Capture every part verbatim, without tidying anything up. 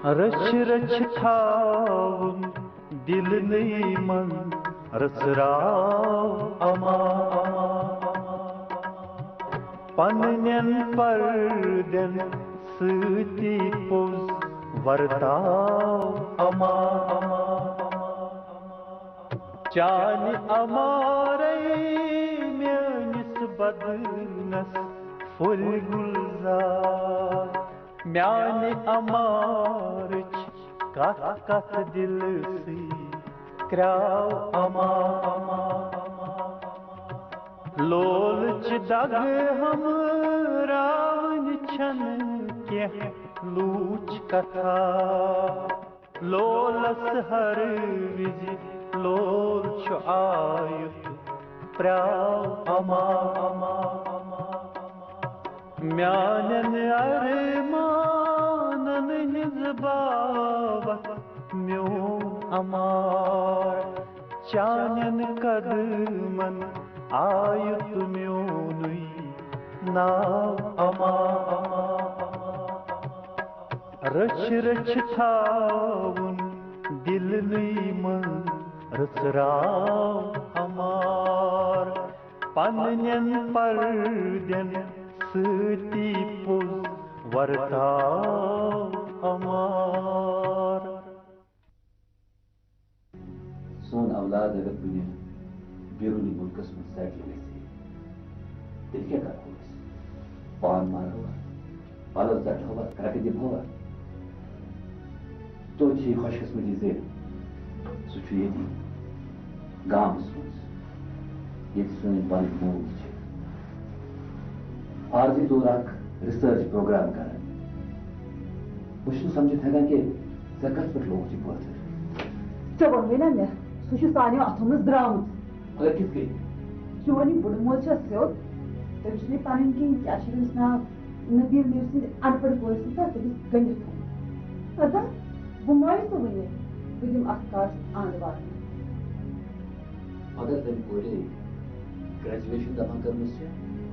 رچھ رچھ تھاوُن دِلنٕے منٛز رژراو اما۔ پننٮ۪ن پردٮ۪ن سۭتی پوٚز ورتاو اما۔ چانہِ امارے میٲنِس بدنس پھُلۍ گُلزار۔ میانہِ امارٕچ کتھ کتھ دِلسٕے کرٛاو اما۔ لولٕچ دگ ہمراوٕنۍ چھنہٕ کینٛہہ لوٗچ کتھا۔ لولس ہر وِزِ لول چھُ آیُتھ پرٛاو اما۔ میانٮ۪ن ارمانن ہٕنٛز باوتھ میون امار۔ چانٮ۪ن قدمن آیُتھ میونُے ناو اما۔ رچھ رچھ تھاوُن دِلنٕے منٛز رژراو امار۔ پننٮ۪ن پردٮ۪ن سۭتی پوٚز ورتاو امار۔ سون اولاد اگر کُنہِ بیروٗنی مُلکس منٛز سیٹل گژھِ ہے، تیٚلہِ کیٛاہ کرہو أسۍ؟ پان مارہوا؟ پلو ژٹہوا؟ کرٛکہٕ دِمہوا؟ توتہِ چھِ یہِ خۄش قسمتی زِ سُہ چھُ ییٚتی گامس منٛز، ییٚتہِ سٲنۍ پنٕنۍ موج چھِ۔ عارضی طور اکھ ریسرچ پروگرام کران۔ بہٕ چھُس نہٕ سمجھِتھ ہٮ۪کان کہِ ژےٚ کتھ پٮ۪ٹھ لوگُتھ یہِ پٲتھٕر؟ ژےٚ ووٚنمَے نا مےٚ، سُہ چھُ سانیو اتھو منٛز درٛامُت۔ مگر کِتھ کٔنۍ؟ چون یہِ بُڈٕ مول چھا سیوٚد؟ تٔمۍ چھُنہٕ پنٕنۍ کِنۍ، کیٛاہ چھُ تٔمِس ناو، نبیل میر سٕنٛدِ ان پڑھ کورِ سۭتۍ تتھ تٔمِس گٔنٛڈِتھ تھوٚمُت۔ ادا، بہٕ مایوس نہٕ وُنہِ، بہٕ دِمہٕ اتھ کارس اند واتنہٕ۔ مگر تٔمۍ کورِ گریجویشن دپان کٔرمٕژ چھِ،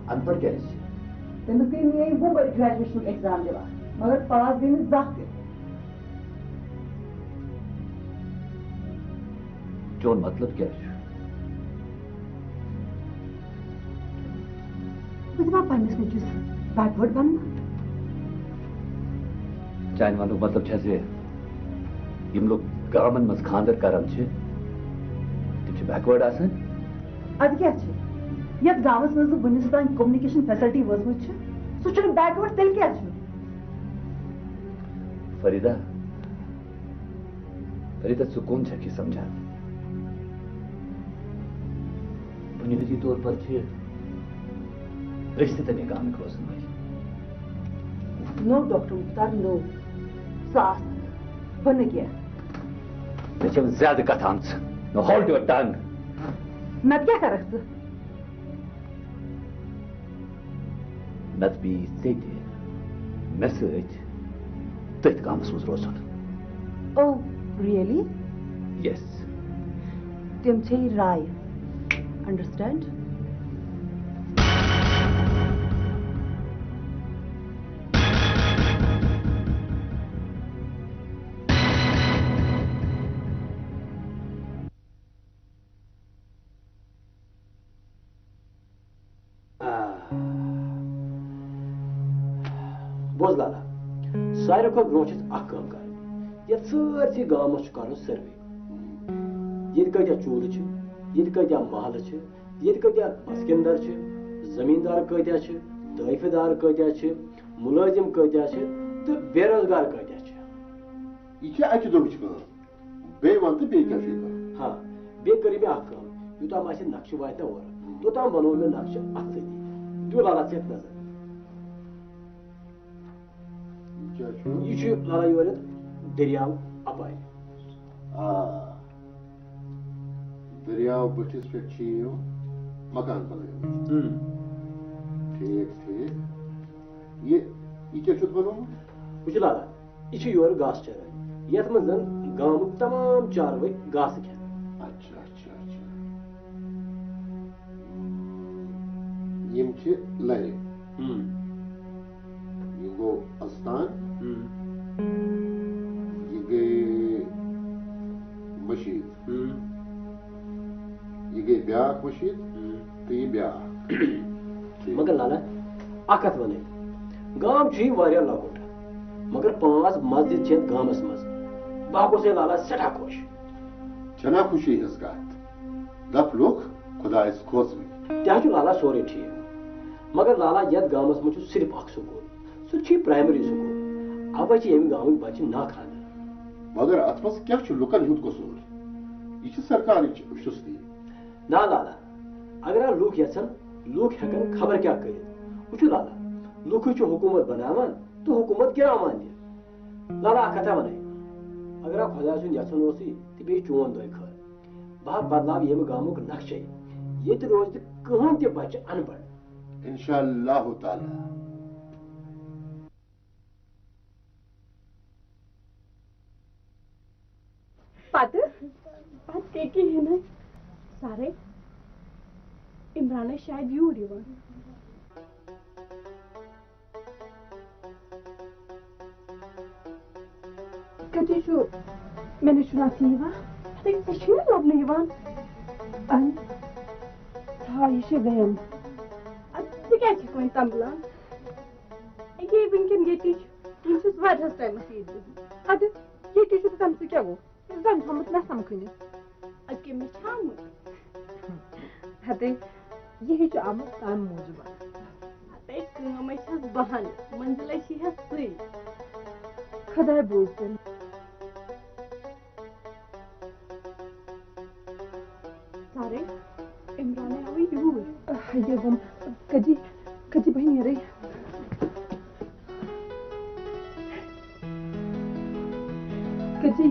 ان پڑھ کیٛازِ چھِ؟ تٔمِس گٔے میٲنۍ بُبہٕ گریجویشنُک ایگزام دِوان، مگر پاس گٔے نہٕ زانٛہہ تہِ۔ چون مطلب کیٛاہ چھُ؟ بہٕ دِمہٕ پننِس نیٚچوِس بیکوٲرڈ بننہٕ۔ چانہِ وننُک مطلب چھا زِ یِم لُکھ گامن منٛز خانٛدر کران چھِ، تِم چھِ بیکوٲرڈ آسان؟ ادٕ کیٛاہ چھِ؟ یتھ گامس منٛز نہٕ وُنِس تام کمیونیکیشن فیسلٹی وٲژمٕژ چھِ، سُہ چھُنہٕ بیکوٲرڈ، تیٚلہِ کیٛاہ چھُ؟ فریدا، فرید، ژٕ کون چھکھ یہِ سمجھان؟ بنیٲدی طور پر چھِ أسۍ تہِ تَمے گامٕکۍ روزن وٲلۍ۔ No, ڈاکٹر مختار، no۔ سُہ آس نہٕ۔ بہٕ نہٕ کینٛہہ۔ ژےٚ چھےٚ زیادٕ کتھ آمژٕ۔ Now hold your tongue۔ نتہٕ کیٛاہ کرکھ ژٕ؟ نتہٕ پیٚیہِ ژےٚ تہِ مےٚ سۭتۍ تٔتھۍ گامس منٛز روزُن۔ Oh, really? Yes. تِم چھے رایہِ۔ Understand? آ۔ بوز لالا، ساروی کھۄتہٕ برونٛہہ چھِ اَسہِ اَکھ کٲم کَرٕنۍ۔ یَتھ سٲرسٕے گامَس چھُ کَرُن سٔروے۔ ییٚتہِ کۭتیٛاہ چوٗلہٕ چھِ، ییٚتہِ کۭتیٛاہ محلہٕ چھِ، ییٚتہِ کۭتیٛاہ بسکِندر چھِ، زٔمیٖندار کۭتیٛاہ چھِ، طٲیفہٕ دار کۭتیٛاہ چھِ، مُلٲزِم کۭتیٛاہ چھِ تہٕ بے روزگار کۭتیٛاہ چھِ۔ یہِ چھِ اَکہِ دۄہٕچ کٲم۔ بیٚیہِ وَن تہٕ بیٚیہِ کیٛاہ چھُے کَرُن؟ ہاں، بیٚیہِ کٔر مےٚ اَکھ کٲم، یوٚتام اَسہِ نقشہٕ واتہِ نہ اورٕ، توٚتام بَنوو مےٚ نقشہٕ اَتھٕ سۭتی۔ دِیِو لالا ژےٚ نظر۔ یہِ کیٛاہ چھُ؟ یہِ چھُ لالا یورٕ دٔریاو اَپارِ۔ آ، دٔریاو بٔٹھِس پٮ۪ٹھ چھِ یہِ مکان بَنٲومٕتۍ۔ ہُم۔ ٹھیٖک، ٹھیٖک۔ یہِ، یہِ کیٛاہ چھُتھ بَنومُت؟ وٕچھِو لالا، یہِ چھُ یورٕ گاسہٕ چرٲے، یَتھ منٛز زَن گامٕکۍ تمام چاروٲے گاسہٕ کھٮ۪ن۔ اچھا، اچھا، اچھا۔ یِم چھِ لَرِ۔ ہُم۔ یہِ گوٚو اَستان۔ ہُم۔ مشیٖد۔ یہِ گٔے بیٛاکھ مشیٖد تہٕ یہِ بیٛاکھ۔ مگر لالا، اکھ کتھ ونے، گام چھُ یہِ واریاہ لۄکُٹ، مگر پانٛژھ مسجد چھِ یتھ گامس منٛز۔ بہٕ ہا گوٚژھ ہے لالا سٮ۪ٹھاہ خۄش۔ چھنا خوشی ہٕنٛز کتھ؟ دپ لُکھ خۄدایس کھوژوٕنۍ۔ تہِ ہا چھُ لالا سورُے ٹھیٖک، مگر لالا، یتھ گامس منٛز چھُ صرف اکھ سکوٗل، سُہ تہِ چھُ پرایمری سکوٗل۔ اوے چھِ ییٚمہِ گامٕکۍ بچہِ ناخاندار۔ مگر اتھ منٛز کیٛاہ چھُ لُکن ہُنٛد قصوٗر؟ یہِ چھِ سرکارٕچ شُستٕے۔ نا لالا، اگر آ لوٗکھ یژھن، لوٗکھ ہٮ۪کن خبر کیٛاہ کٔرِتھ۔ وٕچھِو لالا، لوٗکھٕے چھُ حکوٗمت بناوان تہٕ حکوٗمت گِراوان تہِ۔ لالا، اکھ کتھا ونے، اگر آ خۄداے سُنٛد یژھُن اوسُے تہٕ بیٚیہِ چون دۄے خٲر، بہٕ ہا بدلاو ییٚمہِ گامُک نقشے۔ ییٚتہِ روزِ نہٕ کٕہٕنۍ تہِ بچہِ ان پڑھ۔ انشاء اللہ تعالیٰ۔ پتہٕ؟ پتہٕ کیٛاہ کِہیٖنۍ نہٕ۔ سارے، عمران آسہِ شاید یوٗر یِوان۔ کَتہِ چھُ؟ مےٚ نَے چھُنہٕ اَتھِ یِوان۔ ہَتَے، ژےٚ چھُے نہٕ لَبنہٕ یِوان۔ اَہَن۔ تھاو، یہِ چھِ ویم۔ اَدٕ ژٕ کیٛازِ چھَکھ وۄنۍ تَمبلان؟ یے وٕنکٮ۪ن ییٚتی چھُ، وٕنہِ چھُس واریاہَس ٹایمَس ییٚتہِ بِہُن۔ اَدٕ ییٚتی چھُ تہٕ تَمہِ سۭتۍ کیٛاہ گوٚو؟ زَن تھوٚمُت نہ سَمکھٕنِس۔ اَدٕ کیٛاہ مےٚ چھا آمُت؟ ہَتَے، یہِ ہے چھُ آمُت کامہِ موٗجوٗب۔ ہَتَے، کٲم ہے چھَس بہن، منزل ہے چھِ ہٮ۪س سٕے۔ خۄداے بوٗزتَن۔ سارے، عمران آوٕے یوٗرۍ۔ یہِ گوٚم، کٔتی، کٔتی بہٕ نیرے۔ کٔتی۔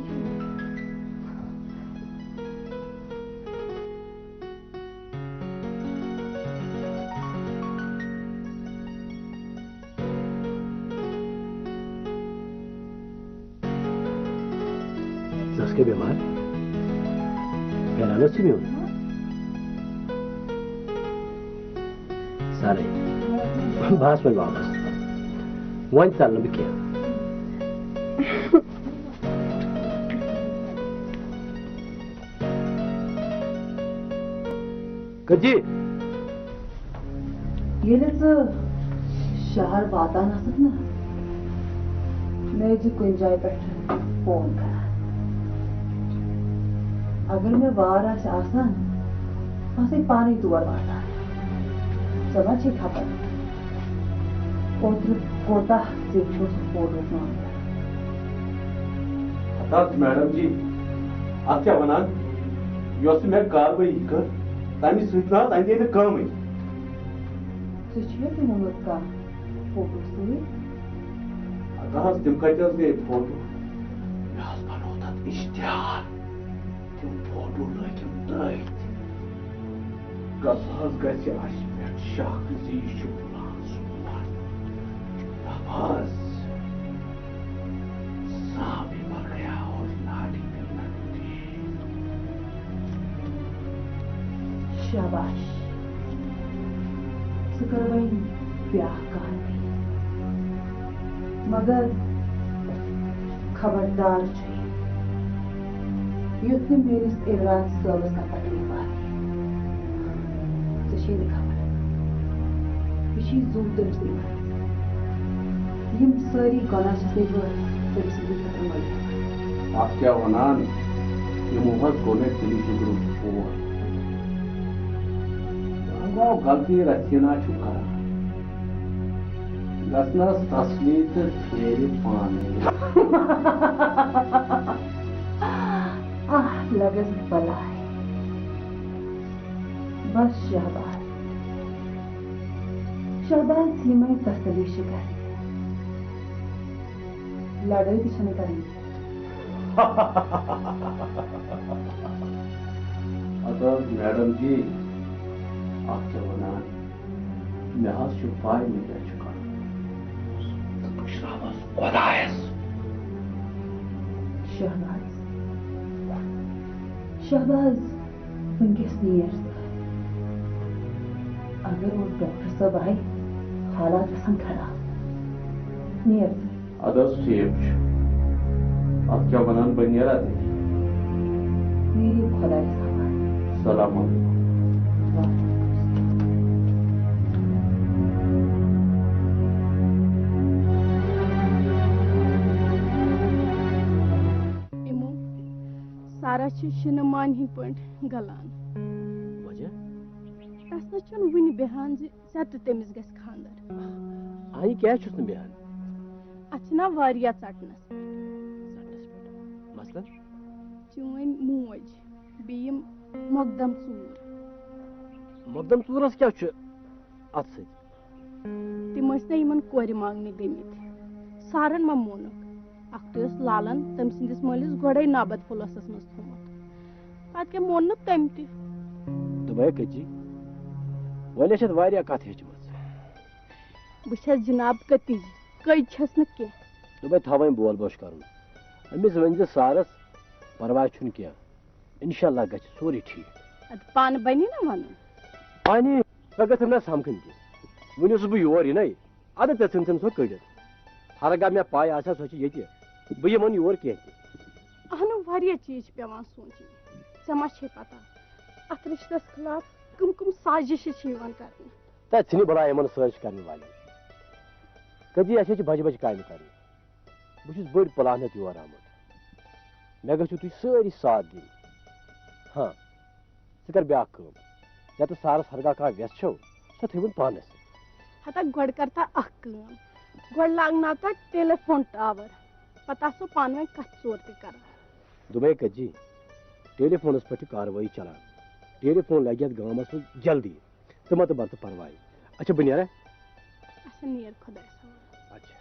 ژٕ ٲسکھٕ بٮ۪مار؟ پھیران اوس ژٕ میون؟ سارے، بہٕ آس وۄنۍ واپس۔ وۄنۍ ژلہٕ نہٕ بہٕ کینٛہہ۔ کٔژِ؟ ییٚلہِ ژٕ شہر واتان ٲسٕکھ نا، مےٚ ٲسۍ زِ کُنہِ جایہِ پٮ۪ٹھ فون کران۔ اگر مےٚ وار آسہِ آسان، بہٕ آسے پانے تور واتان۔ ژےٚ ما چھے خبر، اوترٕ کوتاہ زیوٗٹھ اوس فوٹوٗہُک معاملہٕ؟ ہتہٕ حظ میڈم جی، اتھ کیٛاہ ونان؟ یۄس مےٚ کاروٲیی کٔر، تمہِ سۭتۍ نہ حظ اندے نہٕ کٲمٕے۔ ژےٚ چھُیا تہِ نومُت کانٛہہ فوٹو سۭتۍ؟ ہتہٕ حظ، تِم کتہِ حظ گٔے فوٹو؟ مےٚ حظ بنوو تتھ اشتہار۔ تِم فوٹو لٲگِم ترٛٲوِتھ۔ قصہٕ حظ گژھِ اَسہِ پٮ۪ٹھ شک زِ یہِ چھُ پُلان سون۔ دَپ حظ، صاحبی پکڑیا اور لاٹھی پہ لٹکتی۔ شاباش۔ ژٕ کر وۄنۍ بیٛاکھ کاروائی۔ مگر خبردار چھُے، یُتھ نہٕ میٲنِس عمران صٲبس کانٛہہ تکلیف واتہِ۔ ژےٚ چھے نہٕ خبر، یہِ چھُے زُو تٔمۍ سٕے منٛز۔ یِم سٲری گۄناہ چھَسے بہٕ تٔمۍ سٕنٛدِ خٲطرٕ مٲلِتھ۔ اتھ کیٛاہ ونان؟ یِمو حظ کوٚر مےٚ دِلہِ جُگرُک پوش۔ وۄنۍ گوٚو غلطی رژھِ ہنا چھُ کران۔ گژھنس تسلی تہٕ پھیرِ پانے۔ آہ، لگس بلاے۔ بس شہباز۔ شہباز، یِمے تسلی چھِ کرٕنۍ۔ لڑٲے تہِ چھنہٕ کرٕنۍ۔ اَدٕ حظ میڈم جی، اَتھ کیٛاہ وَنان؟ مےٚ حظ چھُ پَے مےٚ کیٛاہ چھُ کَرُن۔ ژٕ پُشراوس خۄدایَس۔ شہباز، شہباز، وٕنکیٚس نیر ژٕ۔ اگر اور ڈاکٹر صٲب آیہِ، حالات گژھن خراب۔ نیر ژٕ۔ اَدٕ حظ ٹھیٖک چھُ، اَتھ کیٛاہ وَنان، بہٕ نیرا تیٚلہِ۔ نیٖرِو خۄدایَس حوالہٕ۔ السلام علیکم۔ یِمو سارا چھِ شِنہٕ مانہِ ہِنٛدۍ پٲٹھۍ گَلان۔ وجہ؟ تَس نہ چھُنہٕ وُنہِ بیٚہان زِ ژےٚ تہٕ تٔمِس گژھِ خانٛدر۔ آ، یہِ کیٛازِ چھُس نہٕ بیٚہان؟ اَتھ چھِ نا واریاہ ژَٹنَس پٮ۪ٹھ۔ ژَٹنَس پٮ۪ٹھ؟ مثلاً؟ چٲنۍ موج، بیٚیہِ یِم مۄقدم ژوٗر۔ مۄقدم ژوٗرَس کیٛاہ چھُ اَتھ سۭتۍ؟ تِم ٲسۍ نہ یِمن کورِ مانگنہِ گٔمٕتۍ۔ سارن ما مونُکھ؟ اکھتُے اوس لالن تٔمۍ سٕنٛدِس مٲلِس گۄڈے نابد پُلسس منٛز تھوٚومُت۔ پتہٕ کیٛاہ مون نہٕ تٔمۍ تہِ؟ دوٚپمَے کٔژی، وۄنۍ ٲسۍ اَتھ واریاہ کَتھ ہیٚچھمٕژ۔ بہٕ چھَس جناب کٔتِج، کٔج چھَس نہٕ کینٛہہ۔ دوٚپمَے تھاو وۄنۍ بول بوش کَرُن۔ أمِس ؤنۍ زِ سارس پرواے چھُنہٕ کینٛہہ۔ انشاءاللہ گژھِ سورُے ٹھیٖک۔ اَدٕ پانہٕ بَنی نا وَنُن۔ پانی، سۄ گٔژھٕم نا سَمکھٕنۍ تہِ۔ وُنہِ اوسُس بہٕ یور یِنَے۔ اَدٕ ژےٚ ژھٕن تٔمۍ سۄ کٔڑِتھ۔ ہرگاہ مےٚ پَے آسہِ ہا، سۄ چھِ ییٚتہِ۔ بہٕ یِمَن یور کینٛہہ تہِ۔ اَہنُو، واریاہ چیٖز چھِ پٮ۪وان سونٛچٕنۍ۔ ژےٚ ما چھے پَتہ، اَتھ رِشتَس خٕلاف کٕم کٕم سازِشہِ چھِ یِوان کَرنہٕ؟ تَتہِ ژھٕنہِ بَلاے یِمَن سٲزِش کَرنہٕ والٮ۪ن۔ کٔژی اَسہِ چھِ بَجہِ بَجہِ کامہِ کَرنہِ۔ بہٕ چھُس بٔڑۍ پٕلان ہٮ۪تھ یور آمُت۔ مےٚ گٔژھِو تُہۍ سٲری ساتھ دِنۍ۔ ہاں، ژٕ کر بیٛاکھ کٲم۔ یَتَس سارَس ہرگاہ کانٛہہ وٮ۪س چھَو، سۄ تھٲوِن پانَس سۭتۍ۔ ہتا گۄڈٕ کر تا اکھ کٲم۔ گۄڈٕ لاگناو تا ٹیلی فون ٹاور۔ پتہٕ آسو پانہٕ ؤنۍ کتھ ژور تہِ کران۔ دوٚپمَے کٔژی، ٹیلی فونَس پٮ۪ٹھ چھِ کاروٲیی چلان۔ ٹیلی فون لگہِ یَتھ گامَس منٛز جلدی۔ ژٕ مہ تہٕ بر ژٕ پرواے۔ اچھا، بہٕ نیرا۔ اچھا، نیر خۄدایَس حوالہٕ۔ اچھا۔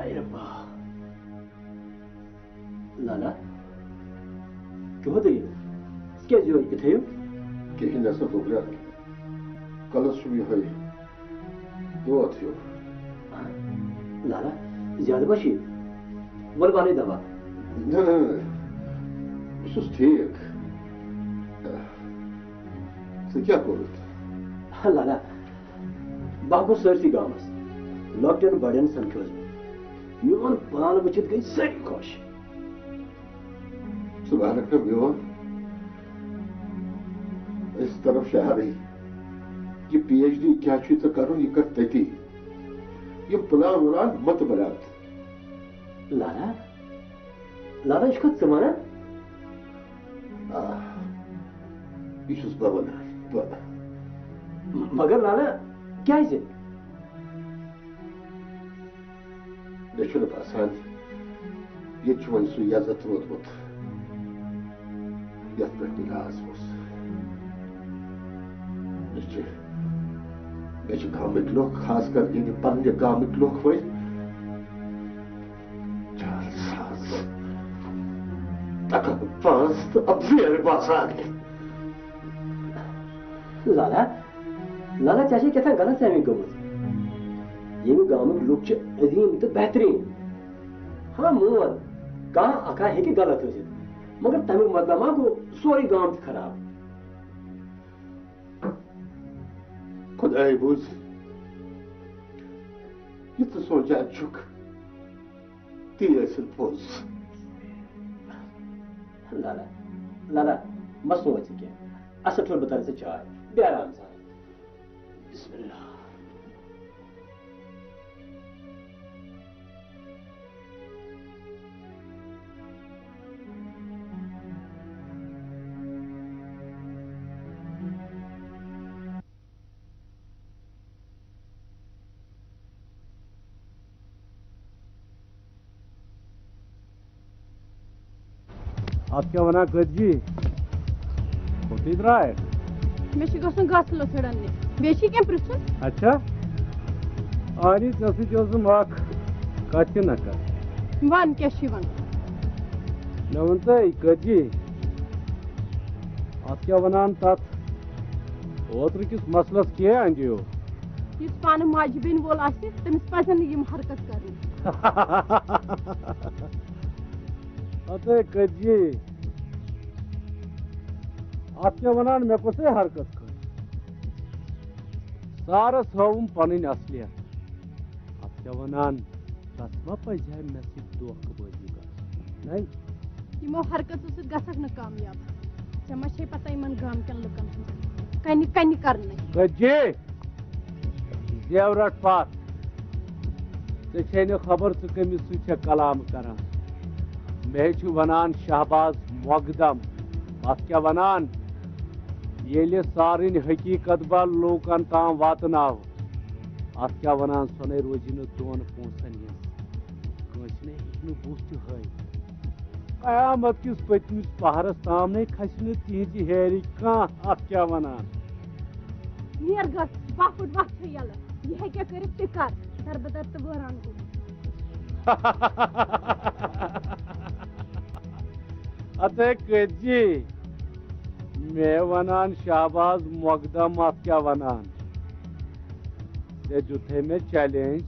اے ربا۔ لالا، کیٛاہ دٔلیٖل؟ ژٕ کیٛازِ یورٕ یِتھَے یِم؟ کِہیٖنۍ نسا گوٚبرا۔ کَلَس چھُم یِہوٚے دود ہیوٗ۔ لالا، زیادٕ ما چھُے؟ وَلہٕ بہٕ اَنَے دوا۔ نہ، نہ، نہ، بہٕ چھُس ٹھیٖک۔ ژےٚ کیٛاہ کوٚرُتھ؟ لالا، بہٕ ہا گوٚو سٲرسٕے گامَس۔ لۄکٹٮ۪ن بڑٮ۪ن سمکھیوس بہٕ۔ میون پلان وٕچھِتھ گٔے سٲری خۄش۔ ژٕ بہرکھ نہٕ میون أسۍ طرف شہرٕے۔ یہِ پی ایچ ڈی کیٛاہ چھُے ژےٚ کرُن، یہِ کر تٔتی۔ یِم پلان ولان مت بناو۔ لالا، لالا، یہِ چھُکھا ژٕ ونان؟ آ، یہِ چھُس بہٕ وَنان، بہٕ۔ مگر لالا، کیٛازِ؟ مےٚ چھُنہٕ باسان، ییٚتہِ چھُ وۄنۍ سُہ عزت روٗدمُت، یَتھ پٮ۪ٹھ مےٚ راز اوس۔ مےٚ چھِ، مےٚ چھِ گامٕکۍ لُکھ، خاص کر ییٚتہِ پننہِ گامٕکۍ لُکھ وۄنۍ، جان ساز۔ تکھ پانس تہٕ ابزیر باسان۔ لالا، لالا، ژےٚ چھے کیٛاہ تام غلط فہمی گٔمٕژ۔ ییٚمہِ گامٕکۍ لُکھ چھِ عظیٖم تہٕ بہتریٖن۔ ہاں مون، کانٛہہ اکھا ہیٚکہِ غلط ٲسِتھ، مگر تَمیُک مطلب ما گوٚو سورُے گام چھُ خراب؟ خۄداے بوٗزِ، یہِ ژٕ سونٛچان چھُکھ، تی ٲسِن پوٚز۔ لالا، لالا، مہ سونٛچ ژٕ کینٛہہ۔ اَصٕل ٹھوٚر بہٕ تَرٕ ژےٚ چاے۔ بیٚہہ آرام سان۔ بسم اللہ۔ اتھ کیٛاہ ونان قٲدی؟ کوٚتٕے درٛاے؟ مےٚ چھُ گژھُن گاسہٕ لٔکٕر اننہِ۔ بیٚیہِ چھُے کینٛہہ پرٛژھُن؟ اچھا۔ آنی، ژےٚ سۭتۍ اوسُم اکھ کتھ تہِ نہ کتھ۔ ون، کیٛاہ چھُے ونُن؟ مےٚ وَن تہٕ قٲدی، اتھ کیٛاہ ونان تتھ اوترٕ کِس مسلس کیٛاہ اندیو؟ یُس پانہٕ ماجہِ بیٚنہِ وول آسہِ، تٔمِس پزن نہٕ یِم حرکت کرٕنۍ۔ ہتے قٲدی، اتھ کیٛاہ ونان، مےٚ کۄسٕے حرکت کٔر؟ سارس ہٲوٕم پنٕنۍ اصلیت۔ اتھ کیٛاہ ونان، تس ما پزِ ہا مےٚ سۭتۍ دھوکہٕ بٲزی کرٕنۍ؟ نَے۔ یِمو حرکژو سۭتۍ گژھکھ نہٕ کامیاب۔ ژےٚ ما چھے پتہ یِمن گامہٕ کٮ۪ن لُکن ہٕنٛز کنہِ کنہِ کرنٕے؟ قٲدی، زیو رٹ پتھ۔ ژےٚ چھے نہٕ خبر ژٕ کٔمِس سۭتۍ چھکھ کلام کران۔ مےٚ ہے چھُ ونان شہباز مقدم۔ اتھ کیٛاہ ونان؟ ییٚلہِ سارٕنۍ حقیقت بہٕ لوٗکن تام واتناو، اتھ کیٛاہ ونان؟ سۄنے روزی نہٕ دۄن پونٛسن ہٕنٛز۔ کٲنٛسہِ نے ہیٚکہِ نہٕ بُتھ تہِ ہٲوِتھ۔ قیامت کِس پٔتمِس پہرس تام نے کھسہِ نہٕ تِہنٛزِ ہیرِ کانٛہہ۔ اتھ کیٛاہ ونان؟ نیر گژھ، باہ فُٹ وَتھ چھےٚ یَلہٕ۔ یہِ ہیٚکیٛاہ کٔرِتھ تہِ کر، دربٕدر تہٕ وٲران گوٚو۔ اتے قٲدی، مےٚ ونان شہباز مقدم، اتھ کیٛاہ ونان؟ ژےٚ دیُتھے مےٚ چیلنج۔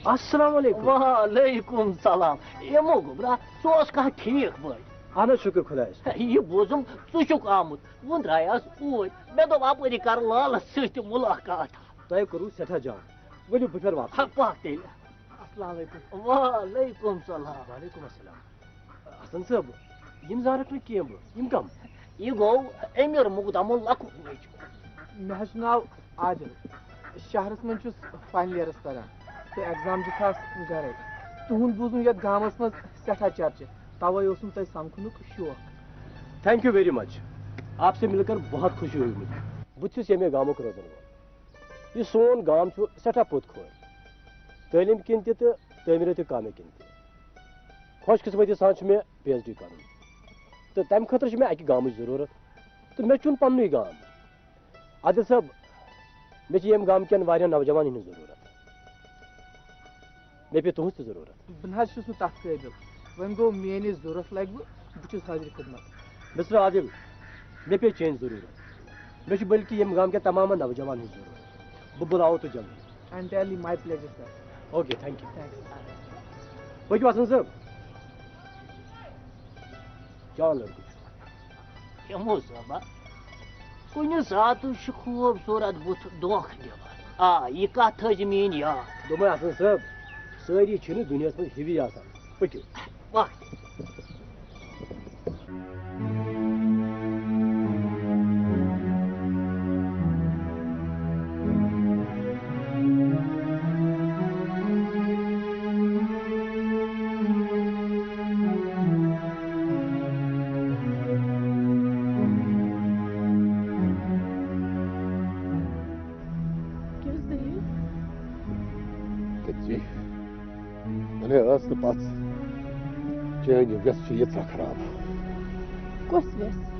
السلام علیکم۔ وعلیکم سلام۔ یِمو گوٚبرا، ژٕ اوسکھا ٹھیٖک پٲٹھۍ؟ اہن حظ، شُکر خۄدایَس۔ یہِ بوٗزُم، ژٕ چھُکھ آمُت۔ وۄنۍ درٛایس اوٗرۍ۔ مےٚ دوٚپ، اَپٲری کَرٕ لالَس سۭتۍ تہِ مُلاقات۔ تۄہہِ کوٚروٕ سٮ۪ٹھاہ جان۔ ؤلِو، بہٕ پھِرٕ واپس۔ ہا، پَکھ تیٚلہِ۔ السلام علیکم۔ وعلیکم سلام۔ وعلیکم السلام۔ حسن صٲب، یِم زانکھ نہٕ کینٛہہ بہٕ۔ یِم کم؟ یہِ گوٚو أمیٖر مُقدمُن لۄکُٹ نیٚچوٗ۔ مےٚ حظ چھُ ناو عادل۔ شہرس منٛز چھُس فاینل ییرس پران تہٕ ایگزام دِتھ آس گرے۔ تُہُنٛد بوٗزُم یتھ گامس منٛز سٮ۪ٹھاہ چرچہٕ، توے اوسُم تۄہہِ سمکھنُک شوق۔ Thank you very much۔ آپ سے مل کر بہت خوشی ہوئی مجھے۔ بہٕ تہِ چھُس ییٚمے گامُک روزن وول۔ یہِ سون گام چھُ سٮ۪ٹھاہ پوٚت کھور، تعلیٖم کِنۍ تہِ تہٕ تعمیٖرٲتی کامہِ کِنۍ تہِ۔ خۄش قٕسمتی سان چھُ مےٚ پی ایچ ڈی کرُن تہٕ تَمہِ خٲطرٕ چھِ مےٚ اَکہِ گامٕچ ضروٗرت تہٕ مےٚ چھُنہٕ پننُے گام۔ عادل صٲب، مےٚ چھِ ییٚمہِ گامہٕ کٮ۪ن واریاہَن نوجوانَن ہٕنٛز ضروٗرت۔ مےٚ پیٚیہِ تُہٕنٛز تہِ ضروٗرت۔ بہٕ نہ حظ چھُس نہٕ تَتھ قٲبِل۔ وۄنۍ گوٚو، میٛٲنۍ یُس ضروٗرت لَگہِ، بہٕ، بہٕ چھُس حٲضِر خدمت۔ مسٹر عادل، مےٚ پیٚیہِ چٲنۍ ضروٗرت۔ مےٚ چھُ بلکہِ ییٚمہِ گامہٕ کٮ۪ن تمام نوجوانَن ہٕنٛز ضروٗرت۔ بہٕ بُلاوو تُہۍ جلدی۔ Entirely my pleasure, sir۔ Okay, thank you۔ Thanks۔ پٔکِو حسن صٲب۔ جان لڑکہٕ چھُ۔ یِمو صٲبہ، کُنہِ ساتہٕ چھُ خوٗبصوٗرت بُتھ دھوکہٕ دِوان۔ آ، یہِ کتھ تھٲیزِ میٛٲنۍ یاد۔ دوٚپمَے حسن صٲب، سٲری چھِنہٕ دُنیاہَس منٛز ہِوی آسان۔ پٔکِو۔ وقت۔ کیٛاہ ٲس دٔلیٖل؟ کٔژی؟ اَنے ٲس نہٕ پَژھ۔ چٲنۍ یہِ وٮ۪س چھِ ییٖژاہ خراب۔ کۄس وٮ۪س؟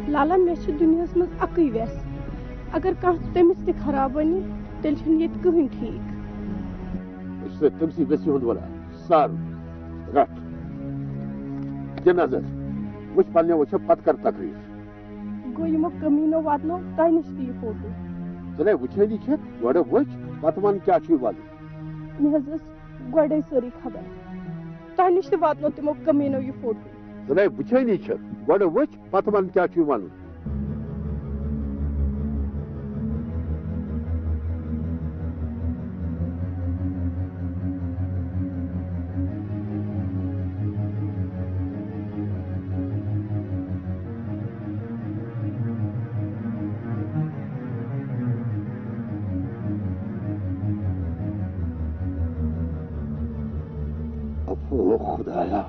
لالا، مےٚ چھِ دُنیاہَس منٛز اَکٕے وٮ۪س۔ اگر کانٛہہ تٔمِس تہِ خراب وَنہِ، تیٚلہِ چھُنہٕ ییٚتہِ کٕہٕنۍ ٹھیٖک۔ أسۍ چھِ تٔمۍ سٕے وٮ۪سہِ ہُنٛد وَنان، سَر۔ رٹھ۔ دِ نظر۔ وٕچھ پننٮ۪و أچھو، پتہٕ کر تقریر۔ گوٚو یِمو کمیٖنو واتنو تۄہہِ نِش تہِ یہِ فوٹو؟ ژٕ نے وٕچھٲنی چھَکھ، گۄڈٕ وٕچھ، پتہٕ وَن کیٛاہ چھُے وَنُن۔ مےٚ حظ ٲس گۄڈَے سٲرٕے خبر۔ تۄہہِ نِش تہِ واتنو تِمو کمیٖنو یہِ فوٹو۔ ژٕ نے وٕچھٲنی چھَکھ، گۄڈٕ وٕچھ، پتہٕ وَن کیٛاہ چھُے وَنُن۔ او خدایا،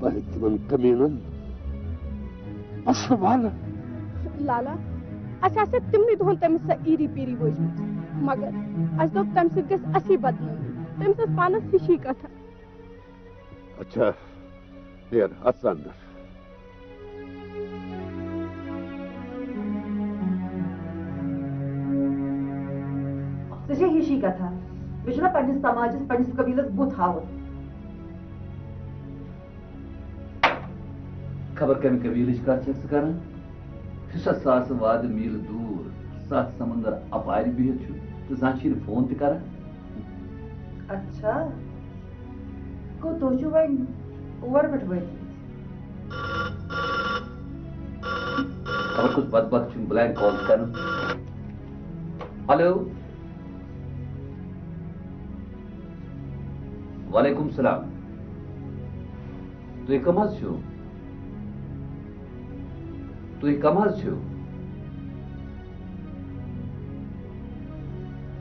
بہٕ ہیٚکہٕ تِمن کمیٖنن پسہٕ والہٕ۔ لالا، اَسہِ آسہِ تِمنٕے دۄہن تٔمِس سۄ ایٖری پیٖری وٲجمٕژ، مگر اَسہِ دوٚپ تَمہِ سۭتۍ گژھِ اَسی بدنٲمی۔ تٔمِس ٲس پانس ہِشی کتھا۔ اچھا، نیر، اژھ ژٕ اندر۔ ژےٚ چھےٚ ہِشی کتھا۔ مےٚ چھُنہ پننِس سماجس، پننِس قبیلس بُتھ ہاوُن۔ خبر کمہِ قبیلٕچ کتھ چھکھ ژٕ کران؟ یُس سا ساسہٕ وادٕ میٖلہٕ دوٗر، ستھ سمندر اپارِ بِہِتھ چھُ تہٕ زانٛہہ چھُے نہٕ فون تہِ کران۔ اچھا، گوٚو تُہۍ چھِو وۄنۍ اور پٮ۪ٹھ وٲتمٕتۍ؟ خبر کُس بدبخت چھُم بلینک کال کران۔ ہیلو۔ وعلیکم السلام۔ تُہۍ کم حظ چھِو؟ تُہۍ کم حظ چھِو؟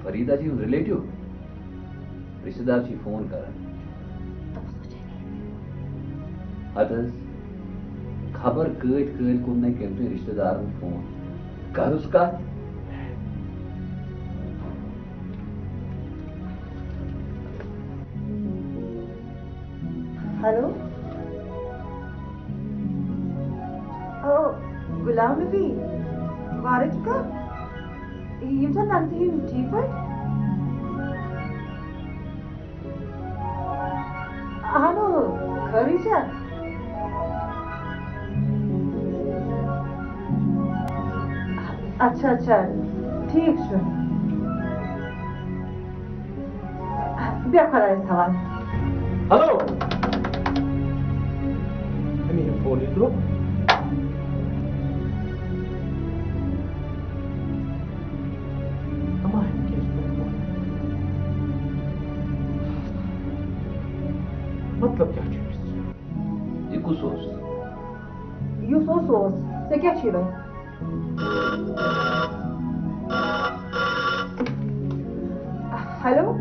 فریدا جی ہُنٛد ریلیٹو؟ رشتہٕ دار چھِ فون کران۔ ہتہٕ حظ، خبر کۭتۍ کٲلۍ کوٚر نہٕ کٔمۍ تُہۍ رشتہٕ دارن فون۔ کر حظ کتھ۔ ہیلو۔ او، غلام نبی، وارٕ چھُکھا؟ یِم چھا تَمہِ تہِ یِم ٹھیٖک پٲٹھۍ؟ اَہَنو، خٲرٕے چھا؟ اچھا، اچھا، ٹھیٖک چھُ۔ بیٚہہ خۄدایَس حوالہٕ۔ ہیلو۔ أمی یہِ فون یہِ درٛوگ۔ اما أمۍ کیٛازِ کوٚر فون؟ مطلب کیٛاہ چھُ أمِس؟ یہِ کُس اوس؟ یُس اوس، سُہ اوس۔ ژےٚ کیٛاہ چھُے وۄنۍ؟ ہیلو؟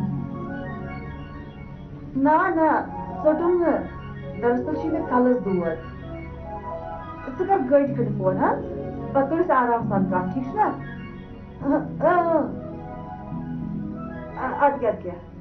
نہ، نہ، ژوٚٹُم نہٕ۔ دراصل چھُے مےٚ کَلَس دود۔ ژٕ کر گٲڑۍ پٮ۪ٹھ فون، ہا؟ پَتہٕ کَرو أسۍ آرام سان کَتھ، ٹھیٖک چھُنہ؟ اۭں، اۭں، اۭں۔ اَدٕ کیٛاہ، اَدٕ کیٛاہ۔